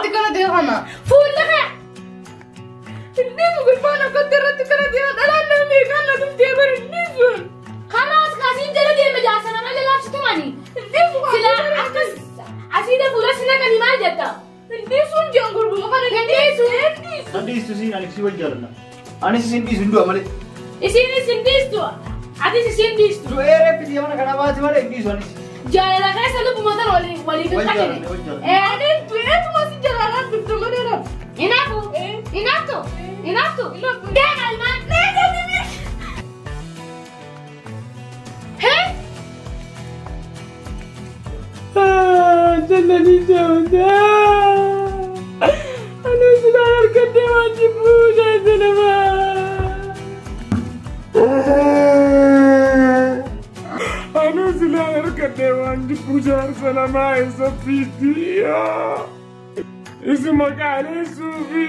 Irratti kana ta'e kana. Fuulli kee. Inni gurbaan akkatti irratti kana ta'e dhalaan namni kan na dhuftee bari inni sun. Kanaas kasiin jala deeme jaarsa nama jalaabsitu mani. Sila akkas asiida fuula sina kani maal jetta? Inni sun jaan gurbuma kana inni sun. Nan dhiistu siin ani si wal jaalanna. Anis isin dhiisu hin du'a malee. Isiinis hin dhiistu. Atis isiin dhiistu. Du'ee reeffi mana kana baate malee hin dhiisu anis. Jaalala keessa lubbuma tan waliif hin Wal qabne. jaalanne wal jaalanne. Ani du'eetuma si jalaa dhufte malee rafu. Hinaafu. Hinaaftu. Hinaaftu. Deema ilmaan. Hee? Jannanii deemte. Ani silaan argadhee waan jibbuu jaarsa namaa. Anu silaan argadhee waan jibbuu jaarsa namaa isa fiitti. Isuma qaaneessuufi.